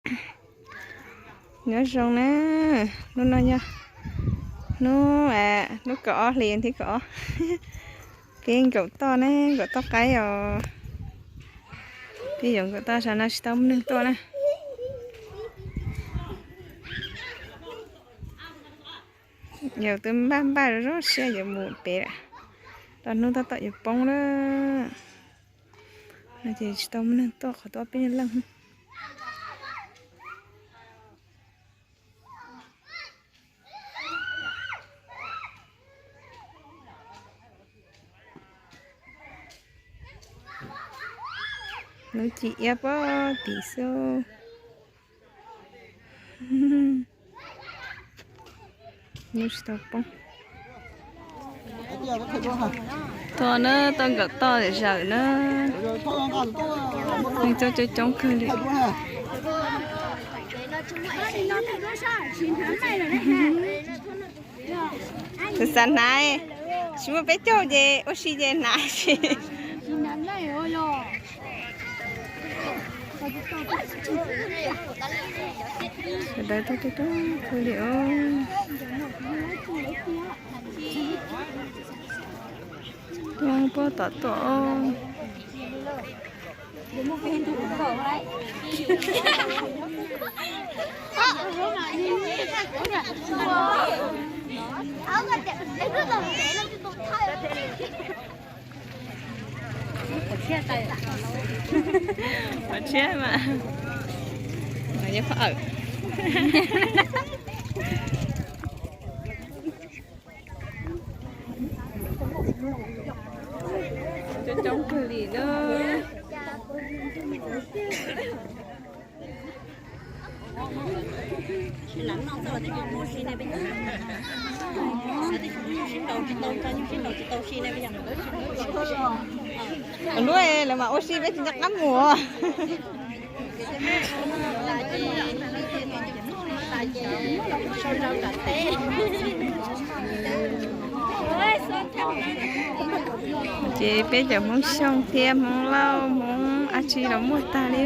Nyob zoo na, hnub no yog hnub, hnub kaum ob hlis thib kaum ob. Peb nkaum toj na, nkaum toj qaib os. Peb yuav nkaum toj, tsam no tsis tau muaj neeg tuaj na. Yus twb npaj npaj zoo siab yuav mus pem lawm, tau hnub tab tom yuav poob lawm. No ces tsis tau muaj neeg tuaj, qhov tuaj peb leeg. Lub cim iab pob tim xwb. Hnub tsis tau poob. Tuaj na, tuaj nkaum toj zawm na. Neeg coob coob coob kawg li. Kuv xav hnav, tsis muaj peb caug ces ua si ces hnav tsis. Sawv daws tuaj coob coob kawg li os. Tuaj puag tom tuaj. Pov tshiab mas, no yog phaj awm. Coob coob kawg li na. Lub lawv mam ua si, peb tsis nco qab mus. Ces peb cov Hmoob Xyooj thiab Hmoob Lauj, Hmoob dab tsi los muaj tag li.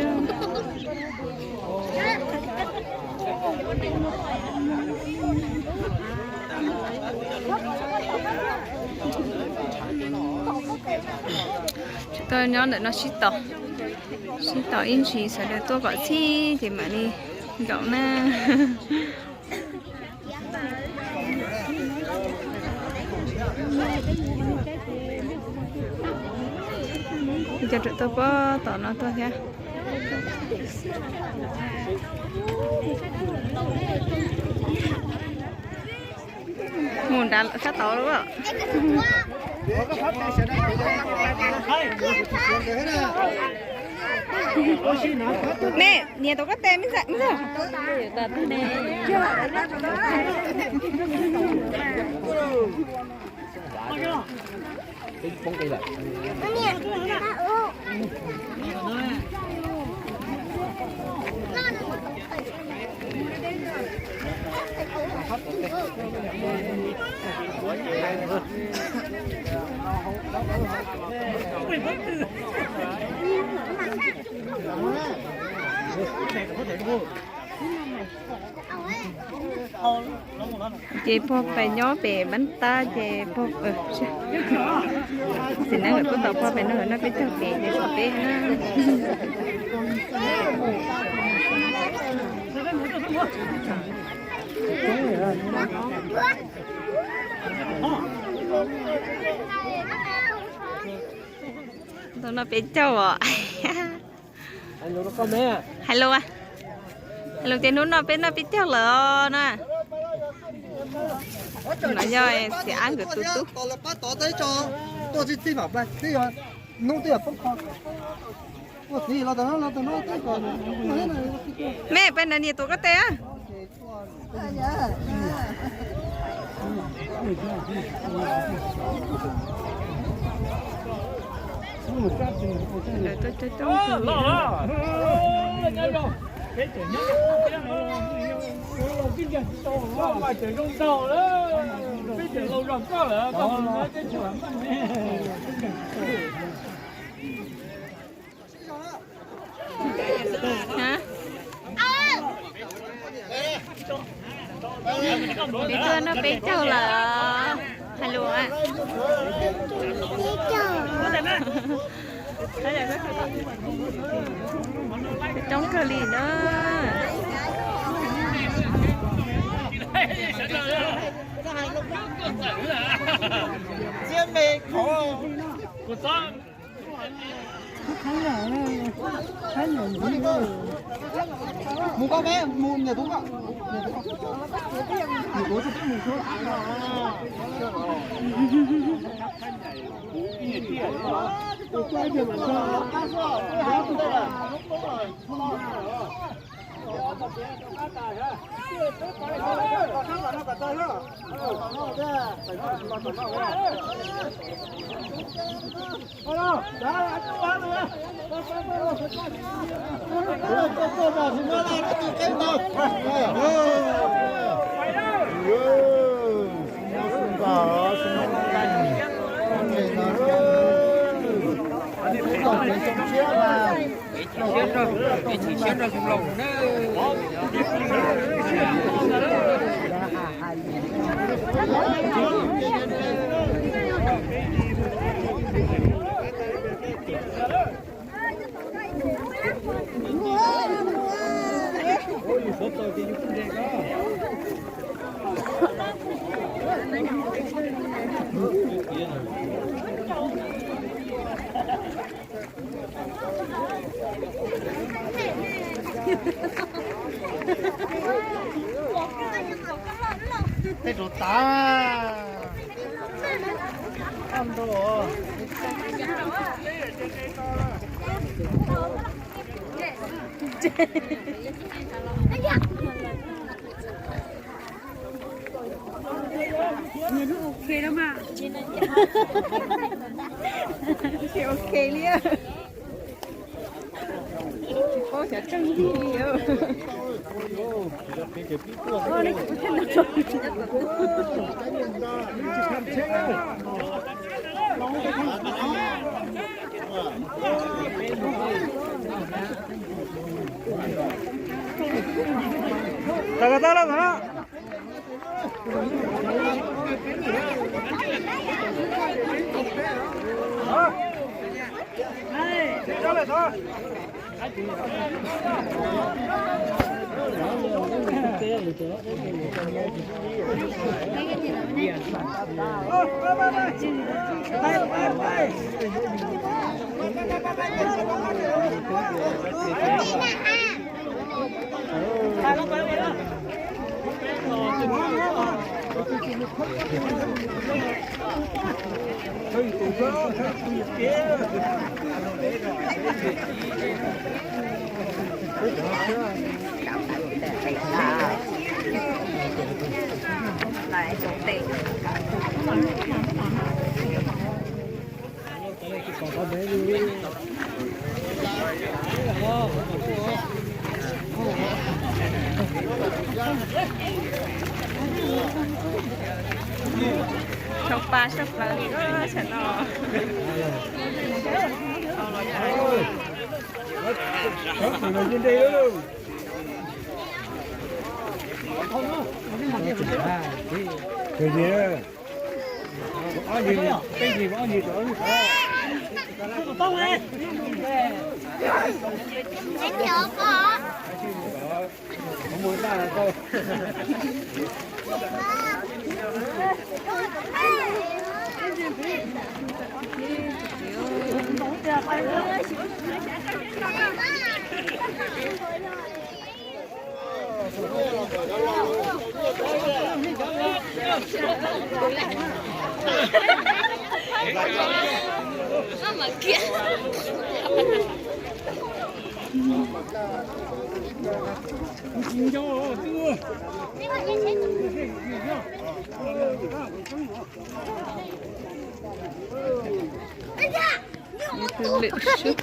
Tuaj nyob ntawm no sib tos, sib tos ib ntsis sawv daws tuaj kom txhij ces mam li nkaum na. Cov tseem tuaj puag tom no tuaj thiab. Mus nrad sab tod lawm. Ne, nias tus koj tes me ntxhais. Ces puag pem nyob pem npab tab ces puag, txiv neeb lawv kuj tau puag pem no, lawv noj peb caug pem ces tshuav peb na. Tau noj peb caug os. Hais lus, hais lus tias hnub no peb noj peb caug lawm os na. No yog Xiav Ab nkawd tus tub. Me peb na nias tus koj tes. Peb tuaj noj peb caug lawm. Hais lus. Coob kawg li na. Mus koj, mus niam tus koj, niam tus koj, niam tus koj, mus koj. Tej rau tas. Nws lub ok lawm mas. Tsis ok li. Tsis paub xyov tseeb li. Tshav pas sab plaws li sab no. Ib tug lwm sub.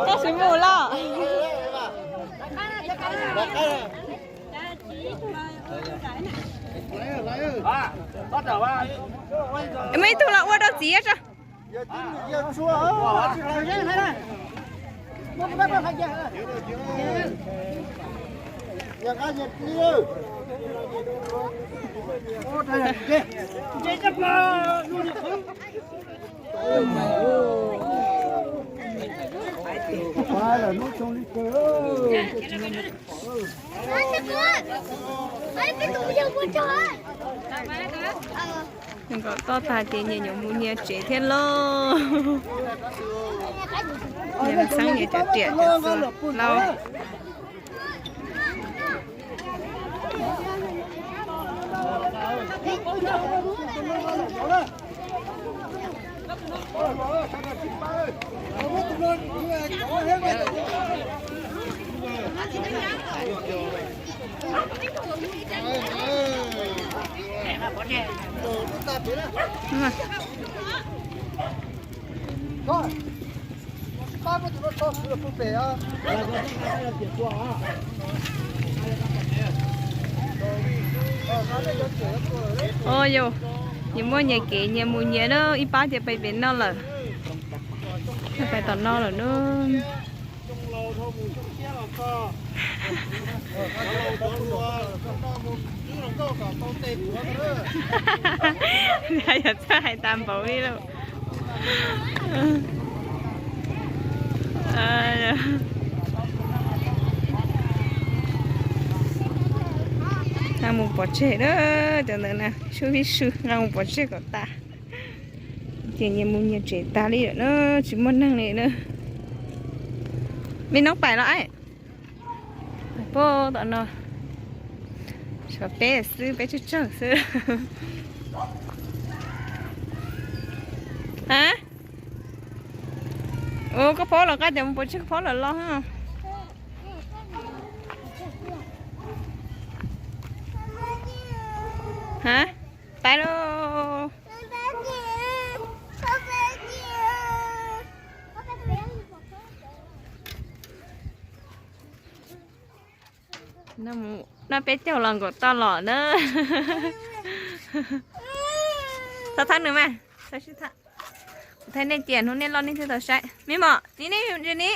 Tab sis mus los. Muaj ib tug los ua rau txiv tso. Nkaum toj tag ces nyias yuav mus nyias tsev thiab lauj. Nyias xeeb nyias cov riam cov txuas lauj. Au yau, nyias muaj nyias kev nyias mus nyias na, ib pab ces pais pem no lawm. Pais tom no lawm na. Yog txawj hais tas npaum li lauj. Nqa mus pov tseg na, cov ntawd na, sub vij sub nqa mus pov tseg kom tas. Ces nyias mus nyias tsev tas li lawm na, tsis muaj neeg li na. Me noob pais los es. Pab tom no, tshuav peb xwb, peb tsawg tsawg xwb. Ha, ua koj phob los, qab tias mus pov tseg koj phob lawm los. Ha, pab lauj. Noj peb caug los nkaum toj los na. Thov thawb nws mas, thawb sib thawb. Kuv thaij nej tias hnub nej loj nej thiaj tau saib. Me mom, nim nej, nim.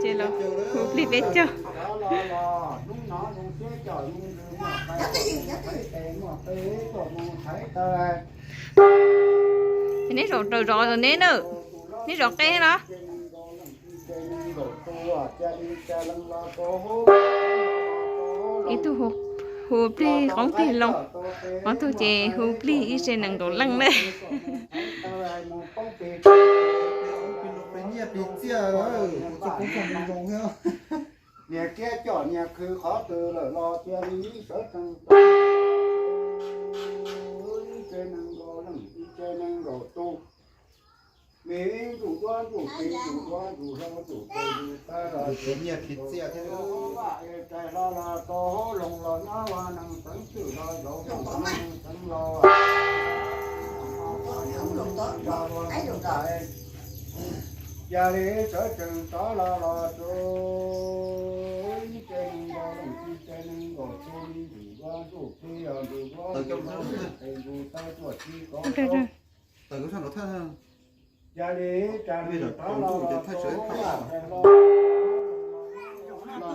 Ces los hu plig peb caug. Neb zaum raws zov neb na, neb zov qe los. Ib tug hu plig qoob plig loo, ob tug ces hu plig ib tse nees nkaum leej na. Nias kiab coj nias khwv qhov twg lawm los cia li sawv tsees tau ib tse nees nkaum leej ib tse nees nkaum tus. Me ib ntsuj duab ntsuj plig ntsuj duab ntsuj hlau ntsuj plig ntsuj tab los cia li vaj es rais hlo los rau hauv loog los nyob ua neeg xeev twm los zaum neeg xeev laus. Cia li sawv tsees rov los los tsuv ib tse nees nkaum leej ib tse nees nkaum tus ntsuj duab ntsuj plig ntsuj duab ntsuj hlau ntsuj plig ntsuj tau tuaj tsis kauv. Cia li rais rov los los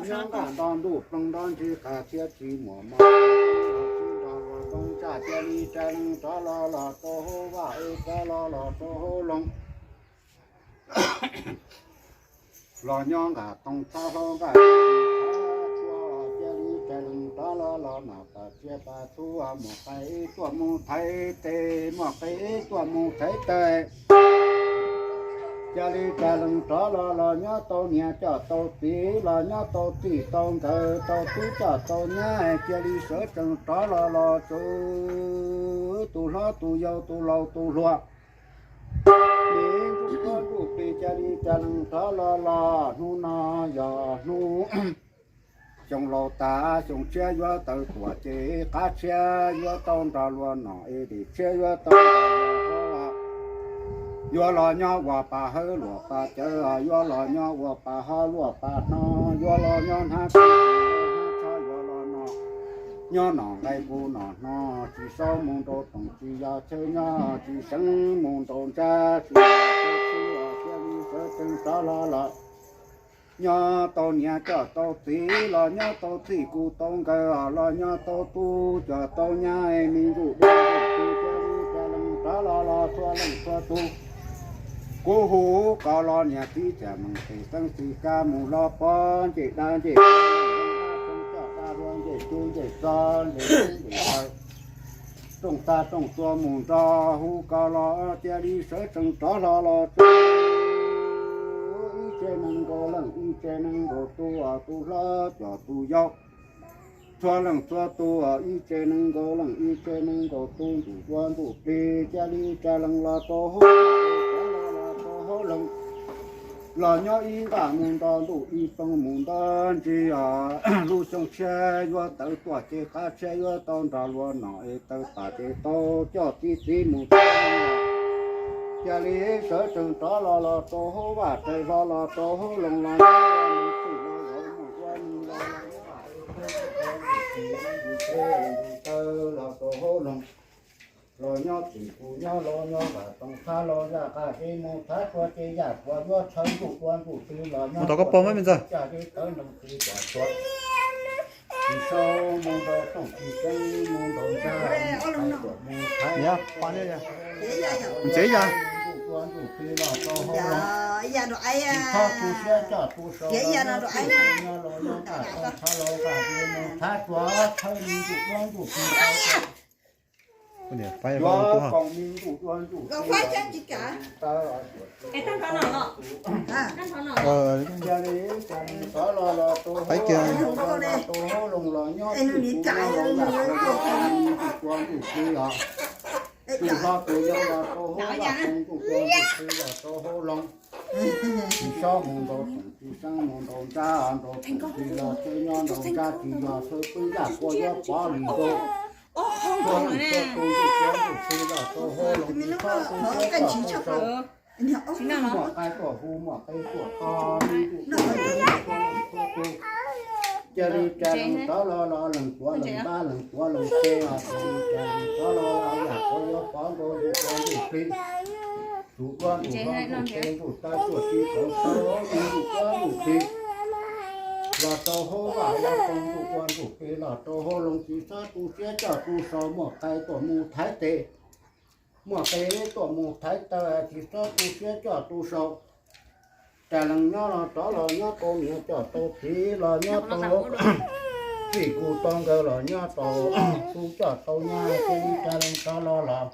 nyob nram nto ntuj ploog nto ntsis qas txhiab tsis muaj mov tsis nrog ua ntoo tsaj cia li rais lees rov los los rau hauv vaj es rov los los rau hauv loog. Los nyob nqas toog txhab hlau nqaj tsua cia li rais lees rov los los nom tas txia tas txhua muaj qe tuaj mus thaiv tes muaj qe tuaj mus thaiv taw. Cia li rais lees rov los los nyob tau niam coj tau txiv los nyob tau txij tau nkawm tau tub coj tau nyab cia li sawv tsees rov los los tsuv tus hlob tus yau tus laus tus hluas. Ib ntsuj duab ntsuj plig cia li rais lees rov los los hnub no yog hnub xyoo laus tas xyoo tshiab yuav tawm tuaj ces qab tshiab yuav tau nrog luag nom es tim tshiab yuav tau nrog luag hlob. Yuav los nyob ua pa hawb luam pa cawv yuav los nyob ua pa hab luaj pa hno yuav los nyob hnab tsho yuav los no Nyob nom nqaij kuv nom hno, tsis saub mus nraum toom tsis yog chaw nyob, tsis seev mus nraum ntsab tsis yog chaw txhub, thiaj li sawv tsees rov hlo los. Nyob tau niam coj tau txiv los nyob tau txij kuv tau nkawm los nyob tau tub coj tau nyab, me ntsuj duab ntsuj plig thiaj li rov lees rov los los txhua leej txhua tus. Kuv hu koj los niam txiv txiaj meem pej xeem xwm kab mus los pov ncej dab ncej coj dab hlua ncej cub ncej txog ncej tub ncej taw, rooj tag rooj tuag mus nrog hu koj los thiaj li sawv tsees rov hlo los txog. Ib tse nees nkaum leej ib tse nees nkaum tus, tus hlob coj tus yau, txhua leej txhua tus, ib tse nees nkaum leej ib tse nees nkaum tus, ntsuj duab ntsuj plig thiaj li rov lees los rau hauv, rov los rau hauv loog. Los nyob ib nqaj mus nto ntuj ib xyoo mus nto ntsis os, lub xyoo tshiab yuav tawm tuaj ces qab tshiab yuav tau nrog luag nom es tawm pam ces tau coj txiv txiv mus tau. Thiaj li sawv tsees rov los los rau hauv vaj, raws hlo los rau hauv loog los nyob los mus txwj los zaum mus ua nws los los nyob vaj, los rau hauv loog. Los nyob txwm tus nyob los nyob vam toom thab los yaj qab zeb mus thab tsua ces yaj tsua yuav tshawb ntsuj duab ntsuj plig los nyob rau koj pog mas me ntxawg. Caj zeb tawv nroog txiv coj tsua, tsis saub mus nraum toom tsis seev mus nraum ntsab, mus thaiv ntxev yaj, ntsuj duab ntsuj plig los rau hauv loog. Tsis txhob tu siab coj tu sau los nyob txwm tus nyob los nyob vam toom thab los yaj qab zeb mus thab tsua tshawb ntsuj duab ntsuj plig tau. Yuav koom me ntsuj duab ntsuj plig tau. Thiaj li rov los los rau hauv loog los nyob txwm tus nyob los yaj koom me ntsuj duab ntsuj plig los, tus hlob tus yau los rau hauv yaj koom ntsuj duab ntsuj plig los rau hauv loog. Tsis saub mus nraum toom tsis seev mus nraum ntsab, nraum toom tsis yog chaw nyob nraum ntsab tsis yog chaw pw, yaj tsua yuav pov li nkaus. Txhua leej txhua tus ntsuj duab ntsuj plig los rau hauv loog, tsis txhob tu siab coj tu sau. Muaj qaib tuaj hu muaj qe tuaj to, me ntsuj duab ntsuj plig txhua leej txhua tus. Cia li rov lees rov los los lees tuav lees npab lees tuav lees te os, cia li rov los los yaj tsua yuav pov nkaus ntsuj duab ntsuj plig. Ntsuj duab ntsuj hlob ntsuj plig ntsuj taw tuaj tsis tau tau, ntsuj duab ntsuj plig los rau hauv vaj los rau ntsuj duab ntsuj plig los rau hauv loog, tsis txhob tu siab coj tu sau. Muaj qaib tuaj mus thaiv tes, muaj qe tuaj mus thaiv taw, tsis txhob tu siab coj tu sau. Rov lees nyob los rov los nyob tau niam coj tau txiv los nyob tau txij kuv tau nkawd los nyob tau tub coj tau nyab, cia li rov lees rov los los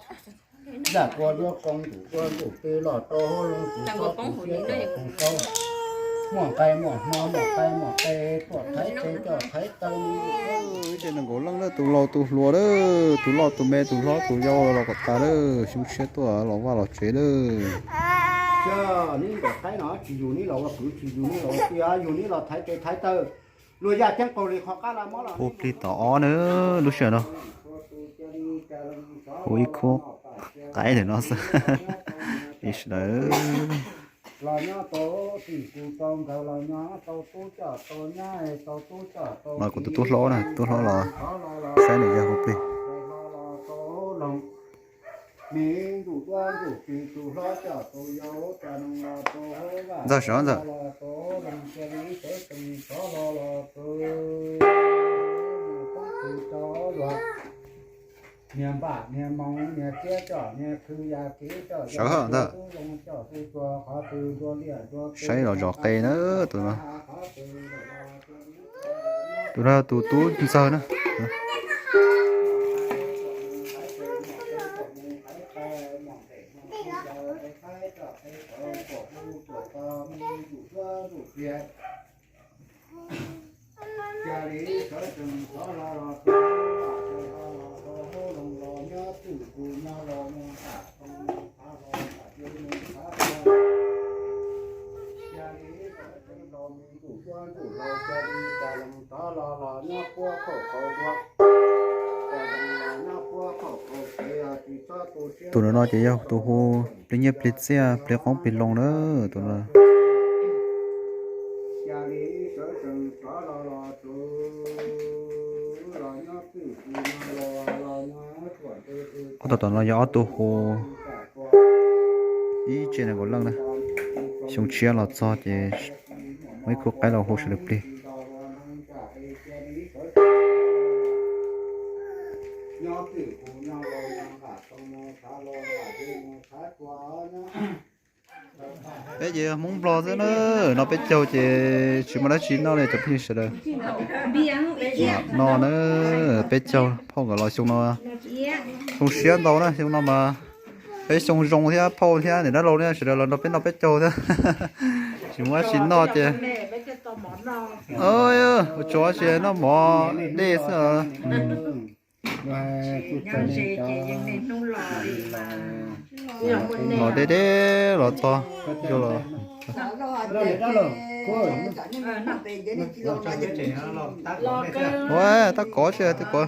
yaj tsua yuav koom ntsuj duab ntsuj plig los rau hauv loog, tsis txhob tu siab coj tu sau. Muaj nqaij muaj hno muaj qaib muaj qe tuaj thaiv tes coj thaiv taw. Ib tse nees nkaum leej na, tus laus tus hluas lawm, tus loj tus me tus hlob tus yau los kom tas lawm, xyoo tshiab tuaj los vaj los tsev lawm. Neb nkaum qaib no tsis yug neb los ua kwv, tsis yug neb los ua tij, yug neb los thaiv tes thaiv taw. Luag yaj ceeb qaug li qhov qab la mob los. Hu plig tom ob na, lub sij hawm no hu ib khub qaib ntawm no xwb. Ib sawv daws los nyob tau txij kuv tau nkawd los nyob tau tub coj tau nyab, tau tub coj tau, mas kuv tus tub hlob na, tub hlob los saib nws yog hu plig. Me ntsuj duab ntsuj plig tus hlob coj tus yau, rov lees los rau hauv vaj, ntxawg sov ntxawg, rov los rau hauv loog, cia li sawv tsees rov los los rau mus poob tw rau luag. Niag npaj niag moos niag txiab coj niag khw yaj kev coj, sawv hawm ntag, tub zoo coj tub tuag, qhov twg ntua liaj ntua teb, saib los zov qe na, tus no, tus no tus tub ntxawg na. Tus no no ces yog tus hu plig nyiaj plig txiaj plig qoob plig loo na, tus no. Ob tug tom no yog ob tug hu ib tsev nees nkaum leej na. Xyoo tshiab los txog ces muaj ib khub qaib los hu sawv daws plig. Peb ces Hmoob Nplog xwb na, no peb caug ces tsis muaj dab tsi noj li cov phooj ywg sawv daws. No na, peb caug phauj nkawd los xyoo no, xyoo siab ntau na, xyoo no mas peb xyoo zoo thiab phauj thiab niam dab laug thiab sawv daws los nrog peb noj peb caug thiab. Tsis muaj dab tsi noj ces, ua tsuav tsis noj mov dej xwb. Los deb deb los txog, ua tab kov tsis tib kov.